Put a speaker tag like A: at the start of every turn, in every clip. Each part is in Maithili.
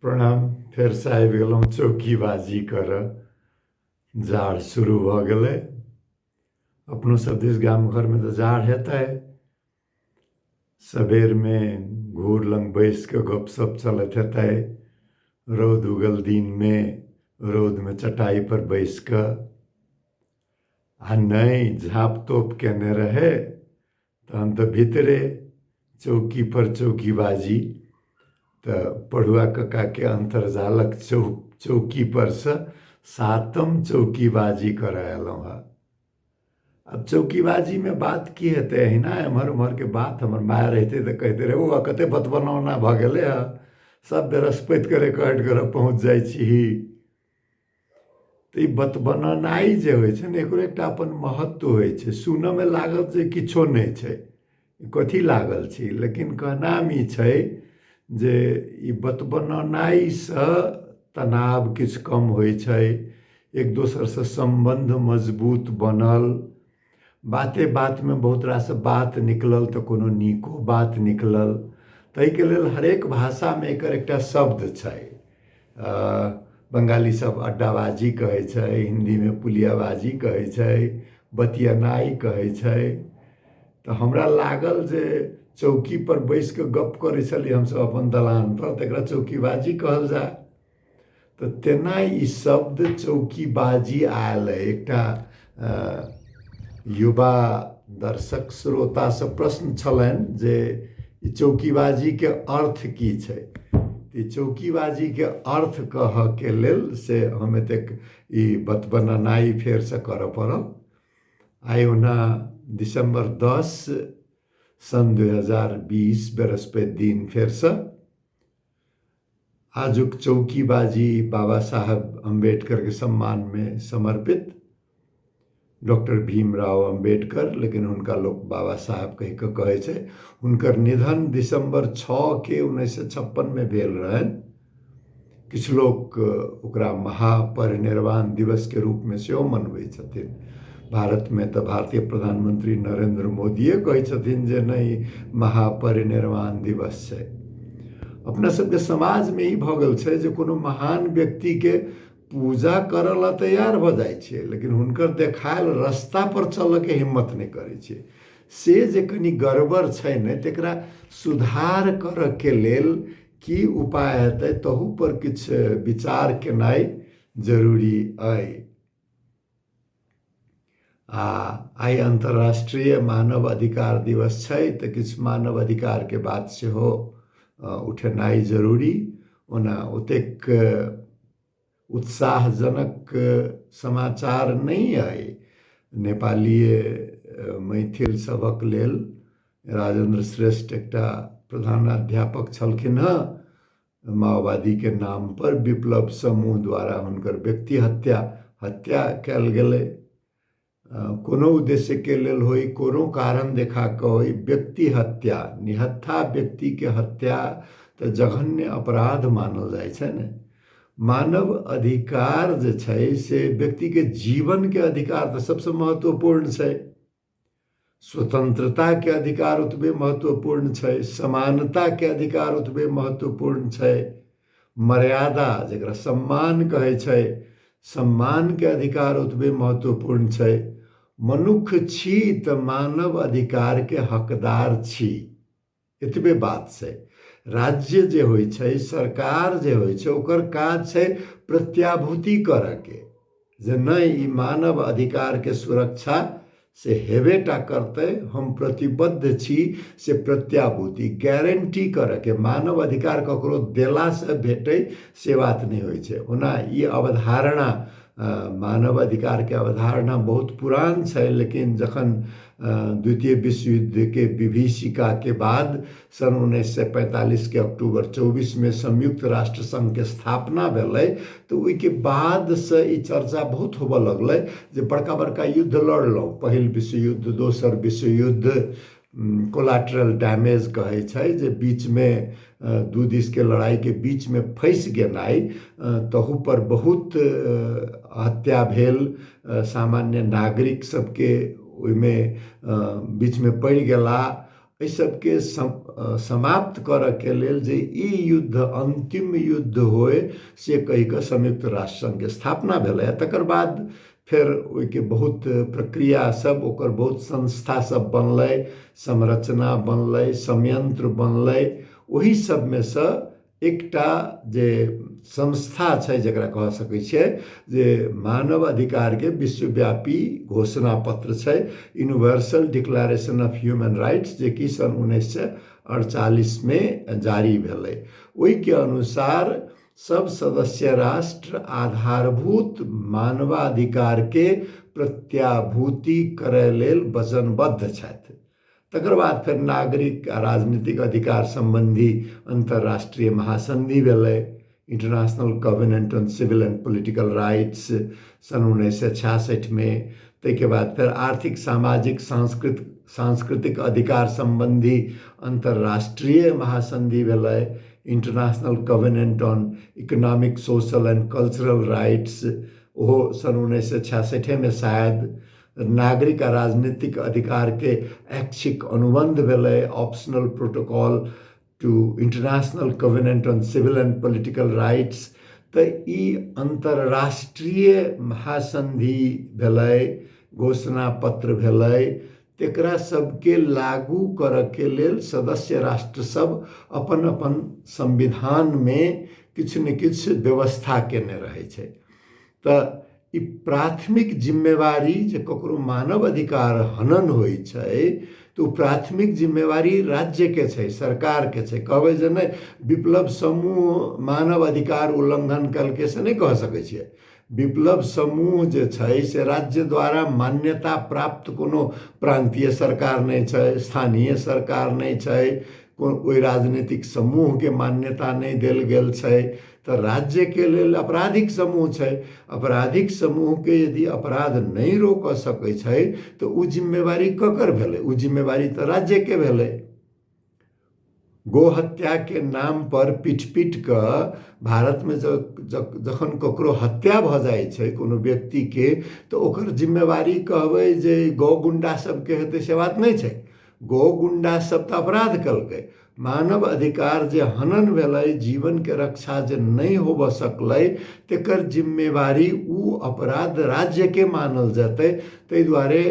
A: प्रणाम। फेरसँ आबि गेलहुँ चौकीबाजी करऽ। जाड़ शुरू भऽ गेलै। अपनो सब दिस गाम घरमे तऽ जाड़ हेतै। सबेरमे घूर लग बैस कऽ गपशप चलैत हेतै। रौद उगल दिनमे रौदमे चटाइपर बैस कऽ आ नहि झाँप तोप केने रहै तहन तऽ भीतरे चौकीपर चौकीबाजी। तऽ पढ़ुआ कक्काके अन्तर्जालक चौकीपर सँ सातम चौकीबाजी करऽ अयलहुँ हेँ। आब चौकीबाजीमे बात की हेतै, अहिना एम्हर ओम्हरके बात। हमर माय रहितै तऽ कहितै रे बौआ कते बतबनौना भऽ गेलै हँ, सब बृहस्पतिके रिकॉर्ड करऽ पहुँच जाइ छीही। तऽ ई बतबनेनाइ जे होइ छै ने, एकरो एकटा अपन महत्व होइ छै। सुनऽमे लागत जे किछो नहि छै, कथी लागल छी, लेकिन कहनाम ई छै जे ई बतबनेनाइसँ तनाव किछु कम होइ छै, एक दोसरसँ सम्बन्ध मजबूत बनल। बाते बातमे बहुत रास बात निकलल तऽ कोनो नीको बात निकलल। ताहिके लेल हरेक भाषामे एकर एकटा शब्द छै। बंगाली सब अड्डाबाजी कहै छै, हिन्दीमे पुलियाबाजी कहै छै, बतियेनाइ कहै छै। तऽ हमरा लागल जे चौकीपर बैसि कऽ गप्प करै छलियै हमसब अपन दलानपर, तऽ एकरा चौकीबाजी कहल जाय। तऽ तेना ई शब्द चौकीबाजी आयल अइ। एकटा युवा दर्शक श्रोतासँ प्रश्न छलनि जे ई चौकीबाजीके अर्थ की छै। ई चौकीबाजीके अर्थ कहऽके लेल से हम एतेक ई बतबनेनाइ फेरसँ करऽ पड़ल। आइ ओना दिसम्बर 10 सन् 2020 बृहस्पति दिन फेरसँ आजुक चौकीबाजी बाबा साहब अम्बेडकरके सम्मानमे समर्पित। डॉक्टर भीमराव अम्बेडकर, लेकिन हुनका लोक बाबा साहब कहि कऽ कहै छै। हुनकर निधन दिसम्बर 6के 1956मे भेल रहनि। किछु लोक ओकरा महापरिनिर्वाण दिवसके रूपमे सेहो मनबै छथिन। भारतमे तऽ भारतीय प्रधानमंत्री नरेंद्र मोदिए कहै छथिन जे नहि, महापरिनिर्वाण दिवस छै। अपना सबके समाजमे ई भऽ गेल छै जे कोनो महान व्यक्तिके पूजा करऽ लए तैयार भऽ जाइ छियै, लेकिन हुनकर देखायल रस्तापर चलऽके हिम्मत नहि करै छियै। से जे कनि गड़बड़ छै ने, तकरा सुधार करऽके लेल की उपाय हेतै, तहूपर किछु विचार केनाइ जरूरी अइ। आ आइ अन्तर्राष्ट्रीय मानव अधिकार दिवस छै, तऽ किछु मानव अधिकारके बात सेहो उठेनाइ जरूरी। ओना ओतेक उत्साहजनक समाचार नहि अइ नेपालीय मैथिल सभक लेल। राजेन्द्र श्रेष्ठ एकटा प्रधानाध्यापक छलखिन हँ, माओवादीके नामपर विप्लव समूह द्वारा हुनकर व्यक्ति हत्या हत्या कयल गेलै। कोनो उद्देश्यके लेल होइ, कोनो कारण देखा कऽ होइ, व्यक्ति हत्या, निहत्था व्यक्तिके हत्या तऽ जघन्य अपराध मानल जाइ छै ने। मानव अधिकार जे छै से व्यक्तिके जीवनके अधिकार तऽ सबसँ महत्वपूर्ण छै, स्वतंत्रताके अधिकार ओतबे महत्वपूर्ण छै, समानताके अधिकार ओतबे महत्वपूर्ण छै, मर्यादा जकरा सम्मान कहै छै, सम्मानके अधिकार ओतबे महत्वपूर्ण छै। मनुख छी तऽ मानव अधिकारके हकदार छी, एतबे बात छै। राज्य जे होइ छै, सरकार जे होइ छै, ओकर काज छै प्रत्याभूति करऽके, जे नहि ई मानव अधिकारके सुरक्षा से हेबे टा करतै, हम प्रतिबद्ध छी। से प्रत्याभूति गारंटी करऽके, मानव अधिकार ककरो देलासँ भेटै से बात नहि होइ छै। ओना ई अवधारणा, मानव अधिकारके अवधारणा बहुत पुरान छै, लेकिन जखन द्वितीय विश्वयुद्धके विभीषिकाके बाद सन् 1945के अक्टूबर 24मे संयुक्त राष्ट्र संघके स्थापना भेलै, तऽ ओहिके बादसँ ई चर्चा बहुत होबऽ लगलै जे बड़का बड़का युद्ध लड़लहुँ, पहिल विश्वयुद्ध, दोसर विश्वयुद्ध, कोलाट्रल डैमेज कहै छै जे बीचमे दू दिसके लड़ाइके बीचमे फँसि गेनाइ, तहूपर बहुत हत्या भेल, सामान्य नागरिक सबके ओहिमे बीचमे पड़ि गेला। एहि सबके समाप्त करऽके लेल जे ई युद्ध अन्तिम युद्ध होइ से कहि कऽ संयुक्त राष्ट्र सङ्घके स्थापना भेलै। तकर बाद फेर ओहिके बहुत प्रक्रिया सब, ओकर बहुत संस्था सब बनलै, संरचना बनलै, संयंत्र बनलै। ओहि सबमे सँ एकटा जे संस्था छै जकरा कह सकै छियै जे मानव अधिकारके विश्वव्यापी घोषणा पत्र छै, universal declaration of human rights, जेकि सन् 1948मे जारी भेलै। ओहिके अनुसार सब सदस्य राष्ट्र आधारभूत मानवाधिकारके प्रत्याभूति करय लेल वचनबद्ध छथि। तकर बाद फेर नागरिक आ राजनीतिक अधिकार सम्बन्धी अन्तर्राष्ट्रीय महासन्धि भेलै, international covenant on civil and political rights, सन् 1966मे। ताहिके बाद फेर आर्थिक, सामाजिक, सांस्कृतिक अधिकार सम्बन्धी अन्तर्राष्ट्रीय महासन्धि भेलै, international covenant on economic, social and cultural rights, ओहो सन् 1966मे शायद। नागरिक आ राजनीतिक अधिकारके ऐच्छिक अनुबन्ध भेलै, optional protocol to international covenant on civil and political rights. तऽ ई अन्तर्राष्ट्रीय महासन्धि भेलै, घोषणा पत्र भेलै, तेकरा सबके लागू करऽके लेल सदस्य राष्ट्र सब अपन अपन संविधानमे किछु ने किछु व्यवस्था केने रहै छै। तऽ ई प्राथमिक जिम्मेवारी जे ककरो मानव अधिकार हनन होइ छै तऽ ओ प्राथमिक जिम्मेवारी राज्यके छै, सरकारके छै। कहबै जे नहि, विप्लव समूह मानव अधिकार उल्लङ्घन केलकै से नहि कह सकै छियै। विप्लव समूह जे छै से राज्य द्वारा मान्यता प्राप्त कोनो प्रान्तीय सरकार नहि छै, स्थानीय सरकार नहि छै, ओहि राजनीतिक समूहके मान्यता नहि देल गेल छै। तऽ राज्यके लेल आपराधिक समूह छै। आपराधिक समूहके यदि अपराध नहि रोकऽ सकै छै तऽ ओ जिम्मेवारी ककर भेलै? ओ जिम्मेवारी तऽ राज्यके भेलै। गो हत्याके नाम पर पीट पीट कऽ भारतमे जखन ककरो हत्या भऽ जाइ छै कोनो व्यक्तिके, तऽ ओकर जिम्मेवारी कहबै जे गौ गुंडा सबके हेतै से बात नहि छै। गौ गुंडा सब तऽ अपराध केलकै, मानव अधिकार जे हनन भेलै, जीवनके रक्षा जे नहि होबऽ सकलै, तकर जिम्मेवारी ओ अपराध राज्यके मानल जेतै। ताहि दुआरे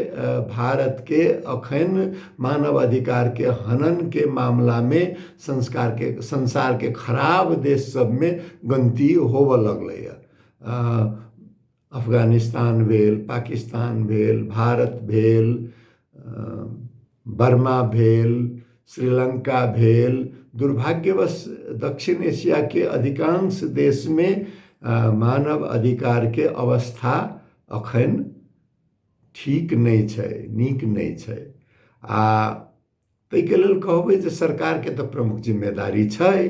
A: भारतके अखन मानव अधिकारके हननके मामलामे संस्कारके संसारके खराब देश सबमे गनती होबऽ लगलैए। अफगानिस्तान भेल, पाकिस्तान भेल, भारत भेल, बर्मा भेल, श्रीलङ्का भेल। दुर्भाग्यवश दक्षिण एशियाके अधिकांश देशमे मानव अधिकारके अवस्था अखन ठीक नहि छै, नीक नहि छै। आ ताहिके लेल कहबै जे सरकारके तऽ प्रमुख जिम्मेदारी छै,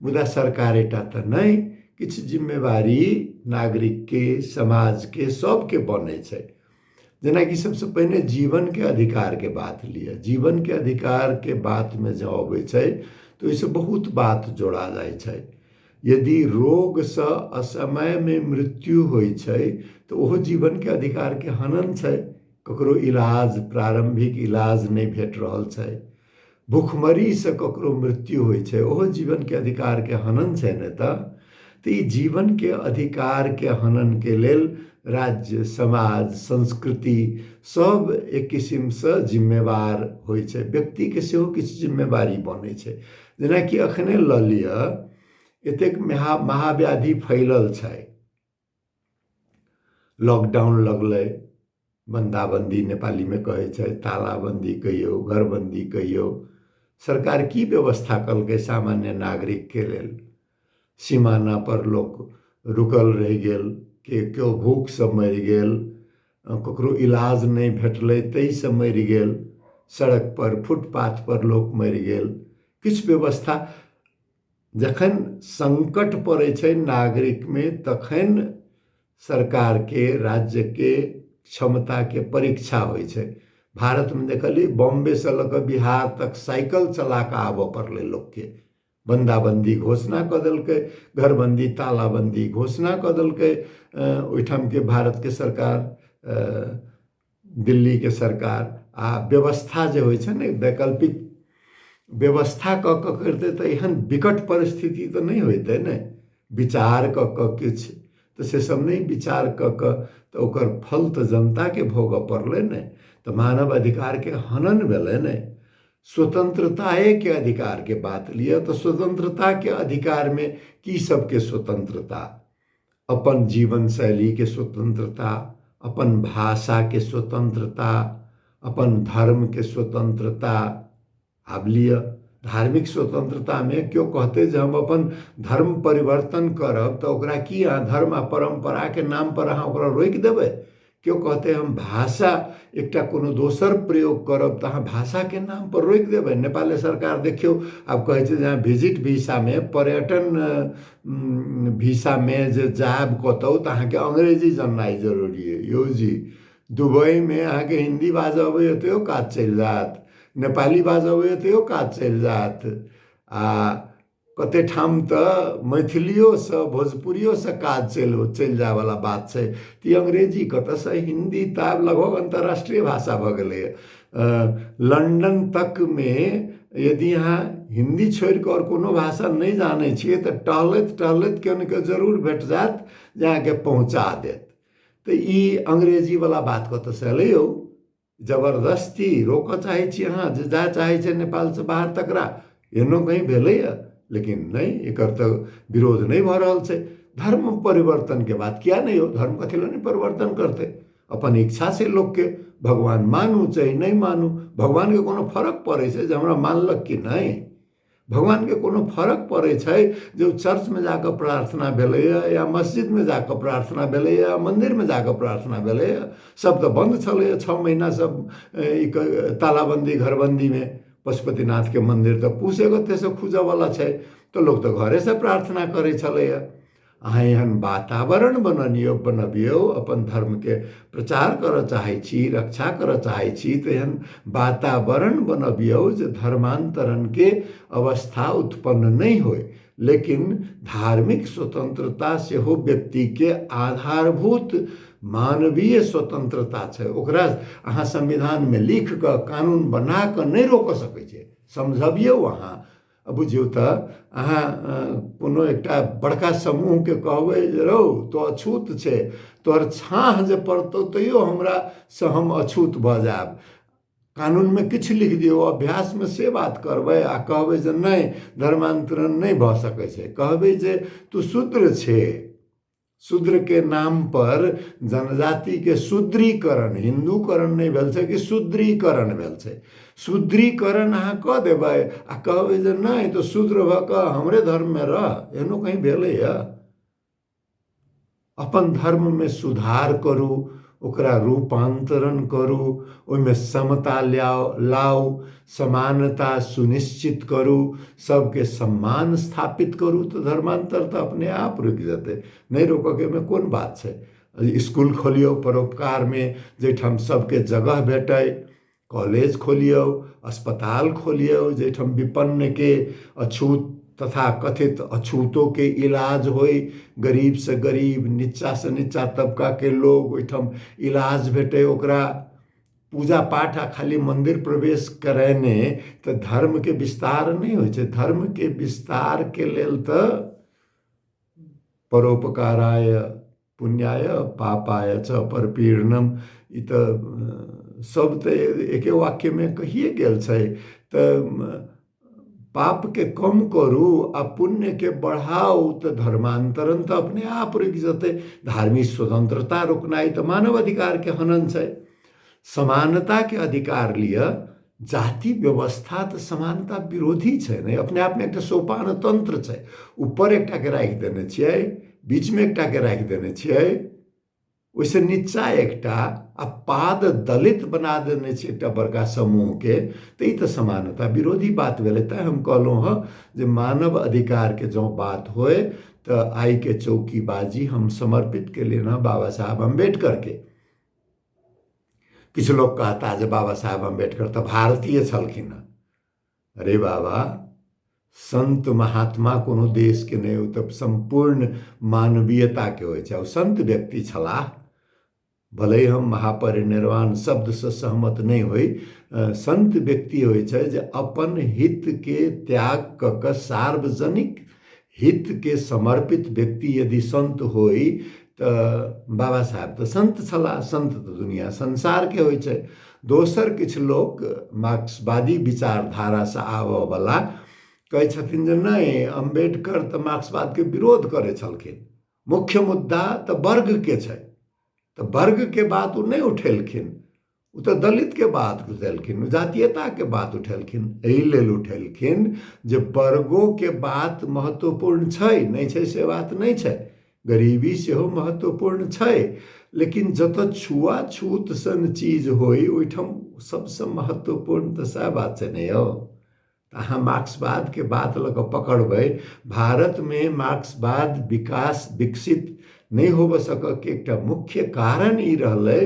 A: मुदा सरकारेटा तऽ नहि, किछु जिम्मेवारी नागरिकके, समाजके, सबके बनै छै। जेनाकि सबसँ पहिने जीवनके अधिकारके बात लिअ। जीवनके अधिकारके बातमे जँ अबै छै तऽ ओहिसँ बहुत बात जोड़ा जाइ छै। यदि रोगसँ असमयमे मृत्यु होइ छै तऽ ओहो जीवनके अधिकारके हनन छै। ककरो इलाज, प्रारम्भिक इलाज नहि भेट रहल छै, भुखमरीसँ ककरो मृत्यु होइ छै, ओहो जीवनके अधिकारके हनन छै ने। तऽ ई जीवनके अधिकारके हननके लेल राज्य, समाज, संस्कृति सब एक किसिमसँ जिम्मेवार होइ छै। व्यक्तिके सेहो किछु जिम्मेवारी बनै छै। जेनाकि अखने लऽ लिअ, एतेक महाव्याधि फैलल छै, लॉकडाउन लगलै, बन्दाबन्दी नेपालीमे कहै छै, तालाबन्दी कहियौ, घरबन्दी कहियौ। सरकार की व्यवस्था केलकै सामान्य नागरिकके लेल? सीमाना पर लोक रुकल रहि गेल, के केओ भूखसँ मरि गेल, ककरो इलाज नहि भेटलै ताहिसँ मरि गेल, सड़क पर फुटपाथ पर लोक मरि गेल। किछु व्यवस्था जखन संकट पड़ै छै नागरिकमे तखन सरकारके, राज्यके क्षमताके परीक्षा होइ छै। भारतमे देखलियै बॉम्बेसँ लऽ कऽ बिहार तक साइकिल चला कऽ आबऽ पड़लै लोकके। बन्दाबन्दी घोषणा कऽ देलकै, घरबन्दी तालाबन्दी घोषणा कऽ देलकै ओहिठामके भारतके सरकार, दिल्लीके सरकार। आ व्यवस्था जे होइ छै ने, वैकल्पिक व्यवस्था कऽ कऽ करितै तऽ एहन विकट परिस्थिति तऽ नहि होइतै ने। विचार कऽ कऽ किछु तऽ से सब नहि विचार कऽ कऽ तऽ ओकर फल तऽ जनताके भोगऽ पड़लै ने, तऽ मानव अधिकारके हनन भेलै ने। स्वतंत्रताएके अधिकारके बात लिअ तऽ स्वतंत्रताके अधिकारमे की सबके स्वतंत्रता, अपन जीवन शैलीके स्वतंत्रता, अपन भाषाके स्वतंत्रता, अपन धर्मके स्वतंत्रता। आब लिअ धार्मिक स्वतंत्रतामे केओ कहतै जे हम अपन धर्म परिवर्तन करब तऽ ओकरा की अहाँ धर्म आ परम्पराके नामपर अहाँ ओकरा रोकि देबै? केओ कहतै हम भाषा एकटा कोनो दोसर प्रयोग करब तऽ अहाँ भाषाके नामपर रोकि देबै? नेपाले सरकार देखियौ आब कहै छै जे अहाँ विजिट वीसामे, पर्यटन वीसामे जे जायब कतहु तऽ अहाँके अंग्रेजी जननाइ जरूरी अइ। यौ जी, दुबइमे अहाँके हिन्दी बाजऽ अबैए तैयो काज चलि जायत, नेपाली बाजऽ अबैए तैयो काज चलि जायत, आ कते ठाम तऽ मैथिलियोसँ भोजपुरियोसँ काज चलि चलि जायवला बात छै। तऽ ई अंग्रेजी कतऽसँ, हिन्दी तऽ आब लगभग अन्तर्राष्ट्रीय भाषा भऽ गेलैए। लण्डन तकमे यदि अहाँ हिन्दी छोड़ि कऽ आओर कोनो भाषा नहि जानै छियै तऽ टहलैत टहलैत केओ ने केओ जरूर भेट जायत जे अहाँके पहुँचा देत। तऽ ई अंग्रेजीवला बात कतऽसँ एलै यौ? जबरदस्ती रोकऽ चाहै छी अहाँ जे जाय चाहै छै नेपालसँ बाहर तकरा। एहनो कहीं भेलैए, लेकिन नहि, एकर तऽ विरोध नहि भऽ रहल छै। धर्म परिवर्तनके बात किया नहि यौ? धर्म कथी लए नहि परिवर्तन करतै? अपन इच्छा छै लोकके, भगवान मानू चाहे नहि मानू, भगवानके कोनो फरक पड़ै छै जे हमरा मानलक कि नहि? भगवानके कोनो फरक पड़ै छै जे ओ चर्चमे जाकऽ प्रार्थना भेलैए या मस्जिदमे जाकऽ प्रार्थना भेलैए या मन्दिरमे जाकऽ प्रार्थना भेलैए? सब तऽ बन्द छलैए 6 महीना सब ई तालाबन्दी घरबन्दीमे। पशुपतिनाथके मन्दिर तऽ पूसे गतेसँ खुजऽवला छै, तऽ लोक तऽ घरेसँ प्रार्थना करै छलैए। अहाँ एहन वातावरण बननियौ बनबियौ, अपन धर्मके प्रचार करऽ चाहै छी, रक्षा करऽ चाहै छी, तऽ एहन वातावरण बनबियौ जे धर्मान्तरणके अवस्था उत्पन्न नहि होइ। लेकिन धार्मिक स्वतंत्रता सेहो व्यक्तिके आधारभूत मानवीय स्वतंत्रता छै, ओकरा अहाँ संविधानमे लिख कऽ कानून बना कऽ नहि रोकऽ सकै छियै। समझबियौ अहाँ, बुझियौ तऽ अहाँ कोनो एकटा बड़का समूहके कहबै जे रौ तो अछूत छै, तोहर छाँह जे पड़तौ तैयो हमरासँ हम अछूत भऽ जायब। कानूनमे किछु लिख दियौ, अभ्यासमे से बात करबै आ कहबै जे नहि धर्मान्तरण नहि भऽ सकै छै, कहबै जे तू शूद्र छै, शूद्रके नाम पर जनजातिके शूद्रीकरण, हिन्दूकरण नहि भेल छै कि शूद्रीकरण भेल छै। शूद्रीकरण अहाँ कऽ देबै आ कहबै जे नहि तऽ शूद्र भऽ कऽ हमरे धर्ममे रह, एहनो कहीं भेलैए? अपन धर्ममे सुधार करू, ओकरा रूपान्तरण करू, ओहिमे समता लाउ, समानता सुनिश्चित करू, सबके सम्मान स्थापित करू, तऽ धर्मान्तर तऽ अपने आप रुकि जेतै। नहि रोकऽके ओहिमे कोन बात छै? इसकुल खोलियौ परोपकारमे जाहिठाम सबके जगह भेटै, कॉलेज खोलियौ, अस्पताल खोलियौ जाहिठाम विपन्नके, अछूत तथा कथित अछूतोके इलाज होइ, गरीबसँ गरीब, नीचाँसँ नीचाँ तबकाके लोग ओहिठाम इलाज भेटै। ओकरा पूजा पाठ आ खाली मन्दिर प्रवेश करेने तऽ धर्मके विस्तार नहि होइ छै। धर्मके विस्तारके लेल तऽ परोपकाराय पुण्याय पापाय च परपीड़नम, ई तऽ सब तऽ एके वाक्यमे कहिए गेल छै। तऽ पापके कम करू आ पुण्यके बढ़ाउ तऽ धर्मान्तरण तऽ अपने आप रुकि जेतै। धार्मिक स्वतंत्रता रोकनाइ तऽ मानव अधिकारके हनन छै। समानताके अधिकार लिअ, जाति व्यवस्था तऽ समानता विरोधी छै ने, अपने आपमे एकटा सोपान तंत्र छै। ऊपर एकटाके राखि देने छियै, बीचमे एकटाके राखि देने छियै, ओहिसँ नीचा एकटा आ पाद दलित बना देने छै एकटा बड़का समूहके, तऽ ई तऽ समानता विरोधी बात भेलै। तैँ हम कहलहुँ हँ जे मानव अधिकारके जँ बात होय तऽ आइके चौकीबाजी हम समर्पित केलियनि हँ बाबा साहब अम्बेडकरके। किछु लोक कहता जे बाबा साहेब अम्बेडकर तऽ भारतीय छलखिन हँ। अरे बाबा, संत महात्मा कोनो देशके नहि, ओ तऽ सम्पूर्ण मानवीयताके होइ छै। ओ संत व्यक्ति छलाह, भले ही हम महापरिनिर्वाण शब्दसँ सहमत नहि होइ, सन्त व्यक्ति होइ छै जे अपन हितके त्याग कऽ कऽ सार्वजनिक हितके समर्पित व्यक्ति यदि सन्त होइ तऽ बाबा साहेब तऽ सन्त छलाह। सन्त तऽ दुनिया संसारके होइ छै। दोसर किछु लोक मार्क्सवादी विचारधारासँ आबऽवला कहै छथिन जे नहि, अम्बेडकर तऽ मार्क्सवादके विरोध करै छलखिन, मुख्य मुद्दा तऽ वर्गके छै, तऽ वर्गके बात ओ नहि उठेलखिन, ओ तऽ दलितके बात उठेलखिन, ओ जातीयताके बात उठेलखिन। एहि लेल उठेलखिन जे वर्गोके बात महत्वपूर्ण छै, नहि छै से बात नहि छै, गरीबी सेहो महत्वपूर्ण छै, लेकिन जतऽ छुआछूत सन चीज होइ ओहिठाम सबसँ महत्वपूर्ण तऽ सएह बात छै ने यौ। अहाँ मार्क्सवादके बात लऽ कऽ पकड़बै, भारतमे मार्क्सवाद विकास विकसित नहि होबऽ सकऽके एकटा मुख्य कारण ई रहलै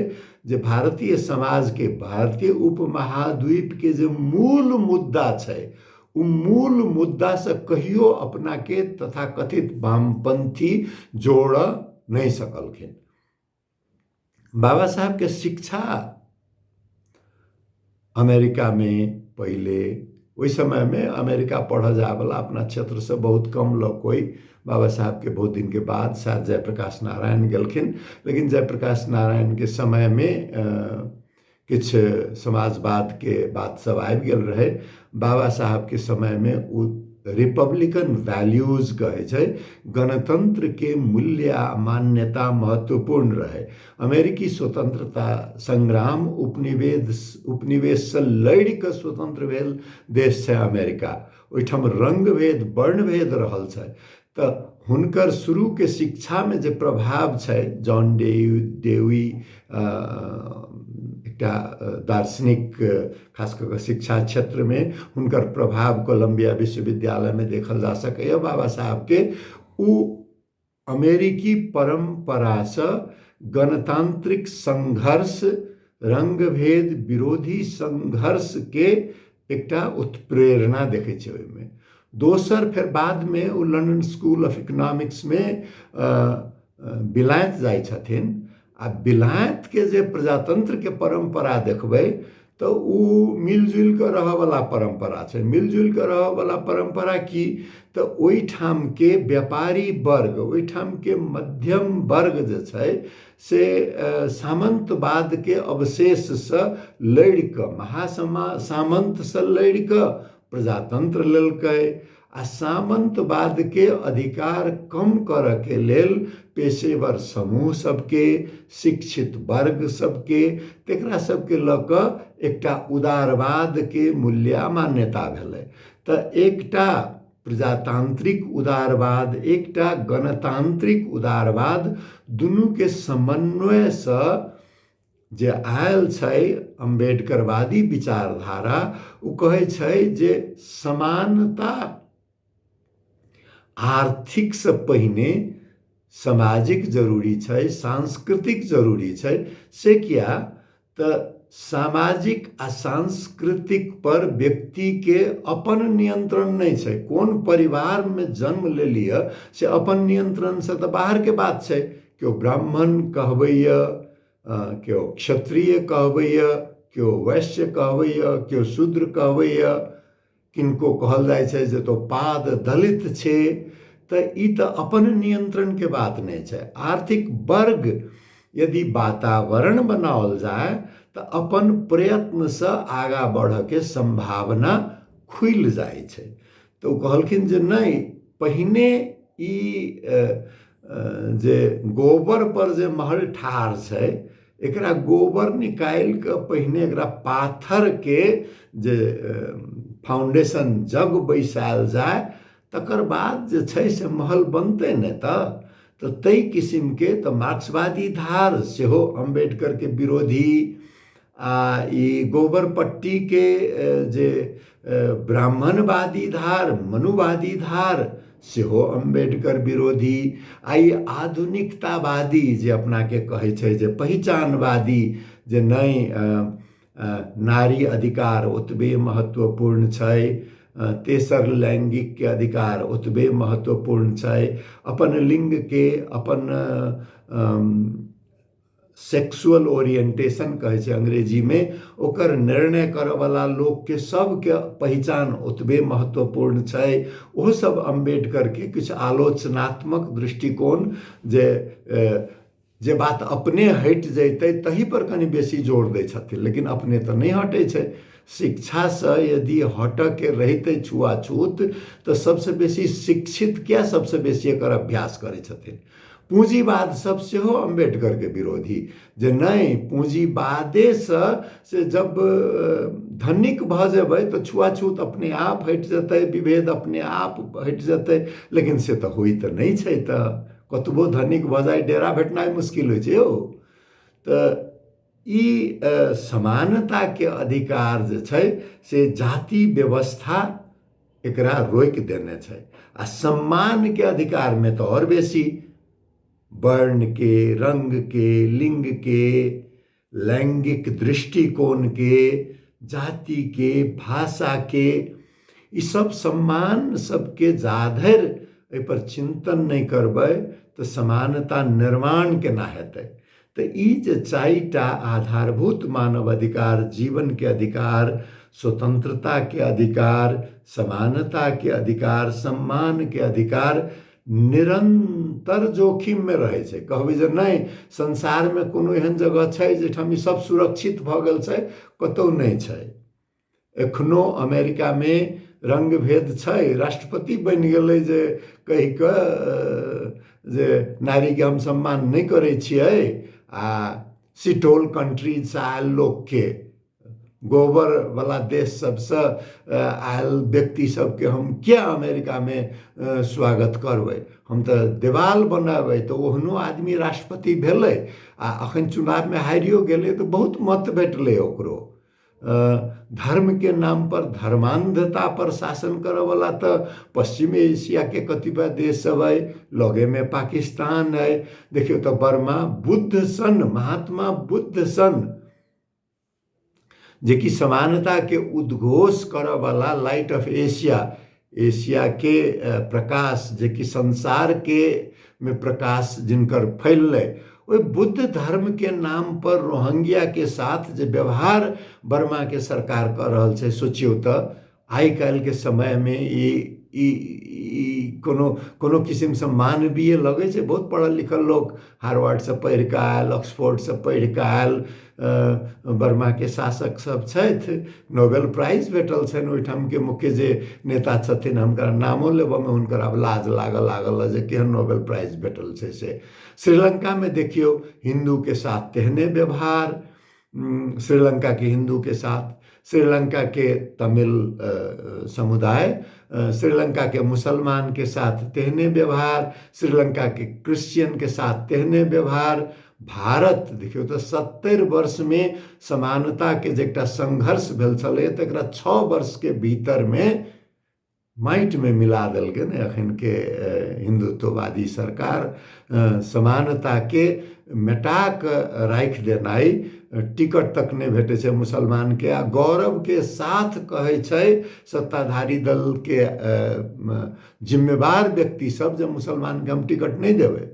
A: जे भारतीय समाजके, भारतीय उपमहाद्वीपके जे मूल मुद्दा छै ओ मूल मुद्दासँ कहियो अपनाके तथाकथित वामपन्थी जोड़ऽ नहि सकलखिन। बाबा साहेबके शिक्षा अमेरिकामे पहिले, ओहि समयमे अमेरिका पढ़ऽ जायवला अपना क्षेत्रसँ बहुत कम लोक कोइ, बाबा साहेबके बहुत दिनके बाद शायद जयप्रकाश नारायण गेलखिन, लेकिन जयप्रकाश नारायणके समयमे किछु समाजवादके बात सब आबि गेल रहै। बाबा साहबके समयमे ओ रिपब्लिकन वैल्यूज कहै छै, गणतन्त्रके मूल्य आ मान्यता महत्वपूर्ण रहै। अमेरिकी स्वतन्त्रता संग्राम उपनिवेशसँ लड़ि कऽ स्वतन्त्र भेल देश छै अमेरिका, ओहिठाम रङ्गभेद वर्णभेद रहल छै। तऽ हुनकर शुरूके शिक्षामे जे प्रभाव छै, जॉन डेवी एकटा दार्शनिक, खास कऽ कऽ शिक्षा क्षेत्रमे हुनकर प्रभाव कोलम्बिया विश्वविद्यालयमे देखल जा सकैए। बाबा साहबके ओ अमेरिकी परम्परासँ गणतान्त्रिक संघर्ष, रङ्गभेद विरोधी संघर्षके एकटा उत्प्रेरणा देखै छै ओहिमे। दोसर फेर बादमे ओ लंडन स्कूल ऑफ इकोनॉमिक्समे बिलायत जाइ छथिन, आ बिलायतके जे प्रजातन्त्रके परम्परा देखबै तऽ ओ मिलजुलि कऽ रहऽवला परम्परा छै। मिलजुलि कऽ रहऽवला परम्परा की तऽ ओहिठामके व्यापारी वर्ग, ओहिठामके मध्यम वर्ग जे छै से सामन्तवादके अवशेषसँ लड़ि कऽ, महासमा सामन्तसँ लड़ि कऽ प्रजातन्त्र लेलकै, आ सामन्तवादके अधिकार कम करऽके लेल पेशेवर समूह सबके, शिक्षित वर्ग सबके, तकरा सबके लऽ कऽ एकटा उदारवादके मूल्य मान्यता भेलै। तऽ एकटा प्रजातान्त्रिक उदारवाद, एकटा गणतान्त्रिक उदारवाद, दुनूके समन्वयसँ जे आयल छै अम्बेडकरवादी विचारधारा, ओ कहै छै जे समानता आर्थिकसँ पहिने सामाजिक जरूरी छै, सांस्कृतिक जरूरी छै। से किया तऽ सामाजिक आ सांस्कृतिक पर व्यक्तिके अपन नियंत्रण नहि छै। कोन परिवारमे जन्म लेलियै से अपन नियंत्रणसँ तऽ बाहरके बात छै। केओ ब्राह्मण कहबैए, केओ क्षत्रिय कहबैए, केओ वैश्य कहबैए, केओ शूद्र कहबैए, किनको कहल जाइ छै जे तो पाद दलित छै। तऽ ई तऽ अपन नियंत्रणके बात नहि छै। आर्थिक वर्ग यदि वातावरण बनाओल जाय तऽ अपन प्रयत्नसँ आगाँ बढ़ऽके सम्भावना खुलि जाइ छै। तऽ ओ कहलखिन जे नहि, पहिने ई जे गोबर पर जे महल ठाढ़ छै एकरा गोबर निकालि कऽ पहिने एकरा पाथरके जे फाउंडेशन जग बैसायल जाय, तकर बाद जे छै से महल बनतै ने। तऽ ताहि किसिमके तऽ मार्क्सवादी धार सेहो अम्बेडकरके विरोधी, आ ई गोबर पट्टीके जे ब्राह्मणवादी धार, मनुवादी धार सेहो अम्बेडकर विरोधी, आ ई आधुनिकतावादी जे अपनाके कहै छै जे पहिचानवादी, जे नहि नारी अधिकार ओतबे महत्वपूर्ण छै, तेसर लैङ्गिकके अधिकार ओतबे महत्वपूर्ण छै, अपन लिङ्गके अपन सेक्सुअल ओरिएंटेशन कहै छै अंग्रेजीमे, ओकर निर्णय करऽवला लोकके सबके पहिचान ओतबे महत्वपूर्ण छै। ओहो सब अम्बेडकरके किछु आलोचनात्मक दृष्टिकोण जे जे बात अपने हटि जैतै तही पर कनि बेसी जोर दै छथिन, लेकिन अपने तऽ नहि हटै छै। शिक्षासँ यदि हटऽके रहितै छुआछूत तऽ सबसँ बेसी शिक्षित किया सबसँ बेसी एकर अभ्यास करै छथिन? पूँजीवाद सब सेहो अम्बेडकरके विरोधी, जे नहि पूँजीवादेसँ से जब धनिक भऽ जेबै तऽ छुआछूत अपने आप हटि जेतै, विभेद अपने आप हटि जेतै, लेकिन से तऽ होइ तऽ नहि छै। तऽ कतबो धनिक भऽ जाइ डेरा भेटनाइ मुश्किल होइ छै यौ। तऽ ई समानताके अधिकार जे छै से जाति व्यवस्था एकरा रोकि देने छै। आ सम्मानके अधिकारमे तऽ आओर बेसी वर्णके, रङ्गके, लिङ्गके, लैङ्गिक दृष्टिकोणके, जातिके, भाषाके, ई सब सम्मान सबके जाधरि एहिपर चिन्तन नहि करबै तऽ समानता निर्माण केना हेतै? तऽ ई जे चारिटा आधारभूत मानव अधिकार, जीवनके अधिकार, स्वतंत्रताके अधिकार, समानताके अधिकार, सम्मानके अधिकार निरन्तर जोखिममे रहै छै। कहबै जे नहि संसारमे कोनो एहन जगह छै जाहिठाम ई सब सुरक्षित भऽ गेल छै? कतहु नहि छै। एखनो अमेरिकामे रङ्गभेद छै। राष्ट्रपति बनि गेलै जे कहि कऽ जे नारीके हम सम्मान नहि करै छियै, आ सिटोल कंट्रीजसँ आयल लोकके, गोबरवला देश सबसँ आयल व्यक्ति सबके हम किया अमेरिकामे स्वागत करबै, हम तऽ देवाल बनेबै। तऽ ओहनो आदमी राष्ट्रपति भेलै आ अखन चुनावमे हारियो गेलै तऽ बहुत मत भेटलै ओकरो। धर्मके नाम पर धर्मान्धता पर शासन करऽवला तऽ पश्चिमी एशियाके कतिपय देश सब अइ, लगेमे पाकिस्तान अइ। देखियौ तऽ बर्मा बुद्ध सन, महात्मा बुद्ध सन जेकि समानताके उद्घोष करऽवला लाइट ऑफ एशिया, एशियाके प्रकाश, जेकि संसारके मे प्रकाश जिनकर फैललै, ओहि बुद्ध धर्मके नाम पर रोहिंग्याके साथ जे व्यवहार बर्माके सरकार कऽ रहल छै, सोचियौ तऽ आइ काल्हिके समयमे ई ई ई कोनो कोनो किसिमसँ मानवीय लगै छै? बहुत पढ़ल लिखल लोक हार्वर्डसँ पढ़ि कऽ आयल, ऑक्सफोर्डसँ पढ़ि कऽ आयल बर्माके शासक सब छथि, नोबेल प्राइज भेटल छनि ओहिठामके मुख्य जे नेता छथिन, हुनकर नामो लेबऽमे हुनकर आब लाज लागऽ लागल जे केहन नोबेल प्राइज भेटल छै से। श्रीलङ्कामे देखियौ हिन्दूके साथ तेहने व्यवहार, श्रीलङ्काके हिन्दूके साथ, श्रीलङ्काके तमिल समुदाय, श्रीलङ्काके मुसलमानके साथ तेहने व्यवहार, श्रीलङ्काके क्रिश्चियनके साथ तेहने व्यवहार। भारत देखियौ तऽ 70 वर्षमे समानताके जे एकटा संघर्ष भेल छलै तकरा 6 वर्षके भीतरमे माटिमे मिला देलकै ने एखनके हिन्दुत्ववादी सरकार। समानताके मेटा कऽ राखि देनाइ, टिकट तक नहि भेटै छै मुसलमानके, आ गौरवके साथ कहै छै सत्ताधारी दलके जिम्मेवार व्यक्ति सब जे मुसलमानके हम टिकट नहि देबै।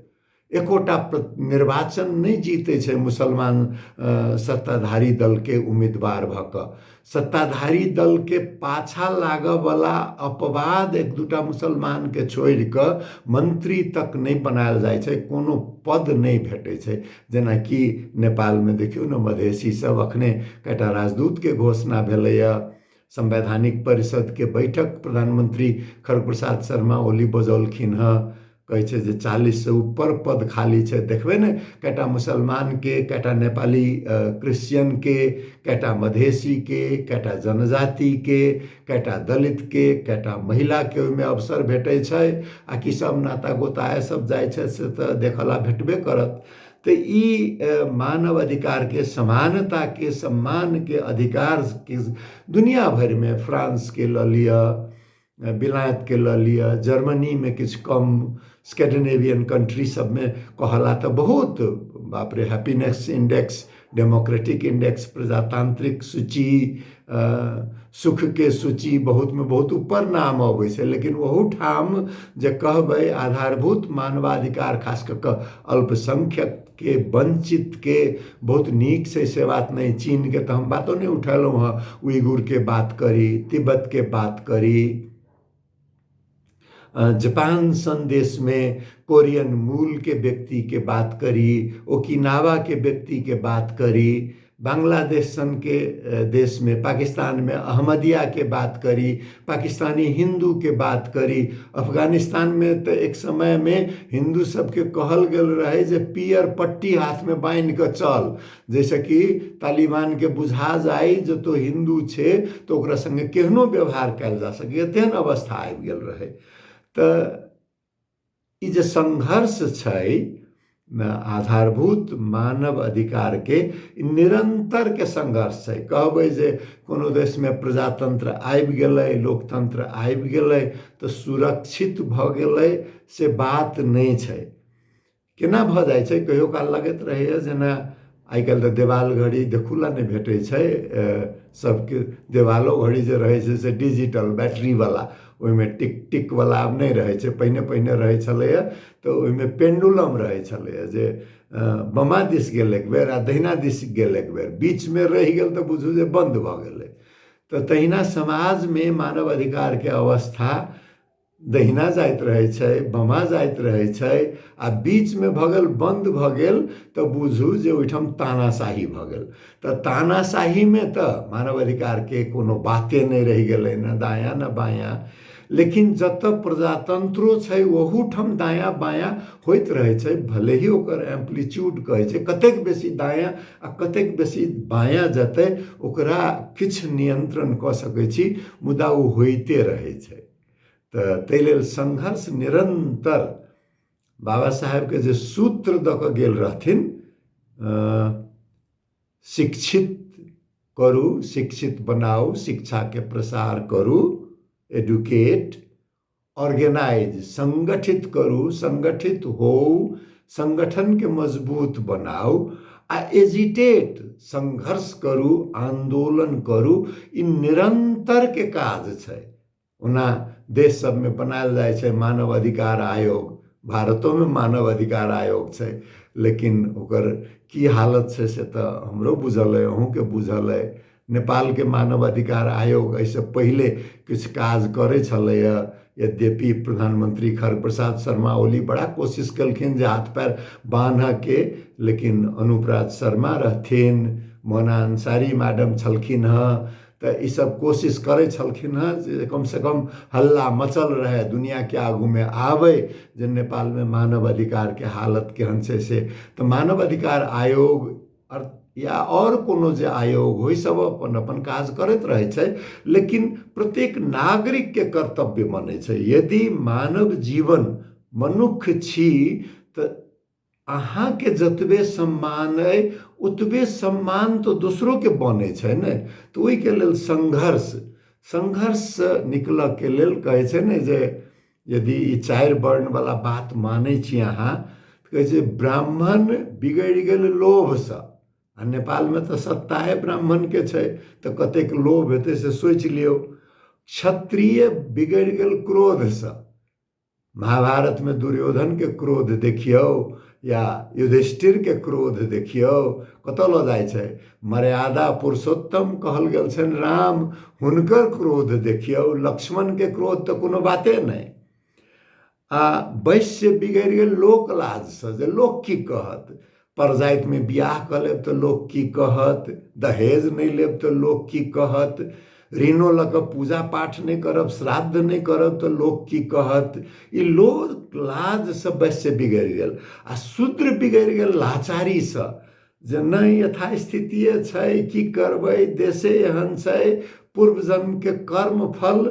A: एकोटा निर्वाचन नहि जीतै छै मुसलमान सत्ताधारी दलके उम्मीदवार भऽ कऽ। सत्ताधारी दलके पाछा लागऽवला अपवाद एक दूटा मुसलमानके छोड़ि कऽ मंत्री तक नहि बनायल जाइ छै, कोनो पद नहि भेटै छै। जेनाकि नेपालमे देखियौ ने, मधेसी सब अखने कएटा राजदूतके घोषणा भेलैए, संवैधानिक परिषदके बैठक प्रधानमंत्री खड़ग प्रसाद शर्मा ओली बजौलखिन हँ, कहै छै जे 40 ऊपर पद खाली छै। देखबै ने कएटा मुसलमानके, कएटा नेपाली क्रिश्चियनके, कएटा मधेसीके, कएटा जनजातिके, कएटा दलितके, कएटा महिलाके ओहिमे अवसर भेटै छै, आ कि सब नाता गोता सब जाइ छै से तऽ देखला भेटबे करत। तऽ ई मानव अधिकारके, समानताके, सम्मानके अधिकारके दुनिया भरिमे फ्रांसके लऽ लिअ, विलायतके लऽ लिअ, जर्मनीमे किछु कम, स्कैंडिनेवियन कंट्री सबमे कहला तऽ बहुत, बाप रे, हैप्पीनेस इंडेक्स डेमोक्रेटिक इंडेक्स, प्रजातांत्रिक सूची, सुखके सूची बहुतमे बहुत ऊपर नाम अबै छै, लेकिन ओहूठाम जे कहबै आधारभूत मानवाधिकार खास कऽ कऽ अल्पसंख्यकके, वंचितके बहुत नीक छै से बात नहि। चीनके तऽ हम बातो नहि उठेलहुँ हँ, उइगुरके बात करी, तिब्बतके बात करी, जापान सन देशमे कोरियन मूलके व्यक्तिके बात करी, ओकिनावाके व्यक्तिके बात करी, बांग्लादेश सनके देशमे, पाकिस्तानमे अहमदियाके बात करी, पाकिस्तानी हिन्दूके बात करी, अफगानिस्तानमे तऽ एक समयमे हिन्दू सबके कहल गेल रहै जे पियर पट्टी हाथमे बान्हि कऽ चल, जाहिसँ कि तालिबानके बुझा जाइ जे तो हिन्दू छै तऽ ओकरा सङ्गे केहनो व्यवहार कयल जा सकैए, तेहन अवस्था आबि गेल रहै। तऽ ई जे संघर्ष छै आधारभूत मानव अधिकारके, निरन्तरके संघर्ष छै। कहबै जे कोनो देशमे प्रजातन्त्र आबि गेलै, लोकतन्त्र आबि गेलै तऽ सुरक्षित भऽ गेलै से बात नहि छै। केना भऽ जाइ छै, कहियो काल लगैत रहैए जेना आइ काल्हि तऽ देवाल घड़ी देखू ला नहि भेटै छै, सबके देवालो घड़ी जे रहै छै से डिजिटल बैटरीवला, ओहिमे टिक टिकवला आब नहि रहै छै। पहिने पहिने रहै छलैए तऽ ओहिमे पेंडुलम रहै छलैए जे बमा दिस गेल एक बेर आ दहिना दिस गेल एक बेर, बीचमे रहि गेल तऽ बुझू जे बन्द भऽ गेलै। तऽ तहिना समाजमे मानव अधिकारके अवस्था दहिना जाइत रहै छै, बमा जाइत रहै छै, आ बीचमे भऽ गेल बन्द भऽ गेल तऽ बुझू जे ओहिठाम तानाशाही भऽ गेल। तऽ तानाशाहीमे तऽ मानव अधिकारके कोनो बाते नहि रहि गेलै, ने दायाँ ने बायाँ। लेकिन जतऽ प्रजातंत्रो छै ओहूठाम दायाँ बायाँ होइत रहै छै, भले ही ओकर एम्प्लीट्यूड कहै छै कतेक बेसी दायाँ आ कतेक बेसी बायाँ जेतै ओकरा किछु नियंत्रण कऽ सकै छी, मुदा ओ होइते रहै छै। तऽ ताहि लेल संघर्ष निरन्तर बाबा साहेबके जे सूत्र दऽ कऽ गेल रहथिन, शिक्षित करू, शिक्षित बनाउ, शिक्षाके प्रसार करू, एडुकेट, ऑर्गेनाइज, संगठित करू, संगठित होउ, संगठनके मजबूत बनाउ, आ एजिटेट, संघर्ष करू, आन्दोलन करू, ई निरन्तरके काज छै। ओना देश सबमे बनायल जाइ छै मानव अधिकार आयोग, भारतोमे मानव अधिकार आयोग छै, लेकिन ओकर की हालत छै से तऽ हमरो बुझल अइ, अहूँके बुझल अइ। नेपालके मानव अधिकार आयोग एहिसँ पहिले किछु काज करै छलैए, यद्यपि प्रधानमंत्री खड़ग प्रसाद शर्मा ओली बड़ा कोशिश केलखिन जे हाथ पैर बान्हके, लेकिन अनुपराज शर्मा रहथिन, मोना अंसारी मैडम छलखिन हँ, तऽ ईसब कोशिश करै छलखिन हँ जे कमसँ कम हल्ला मचल रहै, दुनिआँके आगूमे आबै जे नेपालमे मानव अधिकारके हालत केहन छै से। तऽ मानव अधिकार आयोग या आओर कोनो जे आयोग होइ, सब अपन अपन काज करैत रहै छै, लेकिन प्रत्येक नागरिकके कर्तव्य बनै छै यदि मानव जीवन मनुष्य छी तऽ अहाँके जतबे सम्मान अइ ओतबे सम्मान तऽ दोसरोके बनै छै ने। तऽ ओहिके लेल संघर्ष, संघर्षसँ निकलऽके लेल कहै छै ने जे यदि ई चारि वर्णवला बात मानै छी अहाँ, तऽ कहै छै ब्राह्मण बिगड़ि गेल लोभसँ, आ नेपालमे तऽ सत्ताए ब्राह्मणके छै तऽ कतेक लोभ हेतै से सोचि लियौ। क्षत्रिय बिगड़ि गेल क्रोधसँ, महाभारतमे दुर्योधनके क्रोध देखियौ या युधिष्ठिरके क्रोध देखियौ, कतऽ लऽ जाइ छै। मर्यादा पुरुषोत्तम कहल गेल छनि राम, हुनकर क्रोध देखियौ, लक्ष्मणके क्रोध तऽ कोनो बाते नहि। आ वैश्य बिगड़ि गेल लोक लाजसँ, जे लोक की कहत, परजातिमे बियाह कऽ लेब तऽ लोक की कहत, दहेज नहि लेब तऽ लोक की कहत, ऋणो लऽ कऽ पूजा पाठ नहि करब, श्राद्ध नहि करब तऽ लोक की कहत, ई लोक लाजसँ वैश्य बिगड़ि गेल। आ शूद्र बिगड़ि गेल लाचारीसँ, जे नहि यथास्थितिए छै, की करबै, देशे एहन छै, पूर्व जन्मके कर्म फल।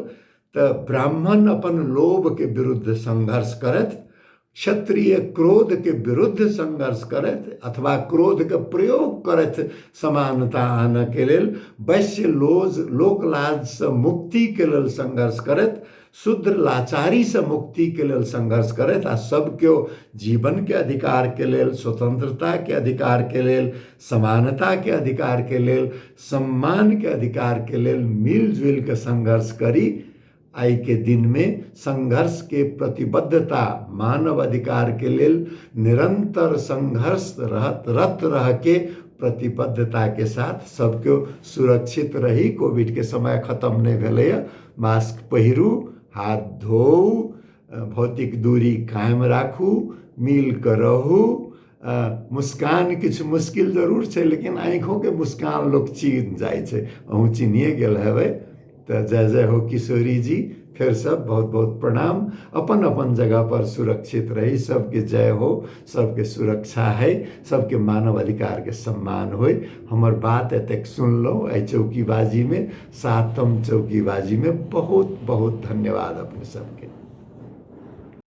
A: तऽ ब्राह्मण अपन लोभके विरुद्ध संघर्ष करथि, क्षत्रिय क्रोध के विरुद्ध संघर्ष करथि अथवा क्रोध के प्रयोग करथि समानता आनऽ के लेल, वैश्य लोज लोकलाजसँ मुक्ति के लेल संघर्ष करथि, शूद्र लाचारीसँ मुक्तिके लेल संघर्ष करथि आ सब केओ जीवनके अधिकारके लेल, स्वतंत्रताके अधिकारके लेल, समानताके अधिकारके लेल, सम्मानके अधिकारके लेल मिलजुलि कऽ संघर्ष करी। आइके दिनमे संघर्षके प्रतिबद्धता, मानव अधिकारके लेल निरंतर संघर्ष रत रहके प्रतिबद्धता के साथ सब केओ सुरक्षित रही। कोविड के समय खत्म नहि भेलैए। मास्क पहिरू, हाथ धोउ, भौतिक दूरी कायम राखू, मिल कऽ रहू। मुस्कान किछु मुश्किल जरूर छै, लेकिन आँखिओके मुस्कान लोक चिन्ह जाइ छै, अहूँ चिन्हिए गेल हेबै। तऽ जय जय हो किशोरी जी, फेरसँ बहुत बहुत प्रणाम। अपन अपन जगह पर सुरक्षित रही, सबके जय हो, सबके सुरक्षा है, सबके मानव अधिकारके सम्मान होइ। हमर बात एतेक सुनलहुँ एहि चौकीबाजीमे, सातम चौकीबाजीमे, बहुत बहुत धन्यवाद अपने सबके।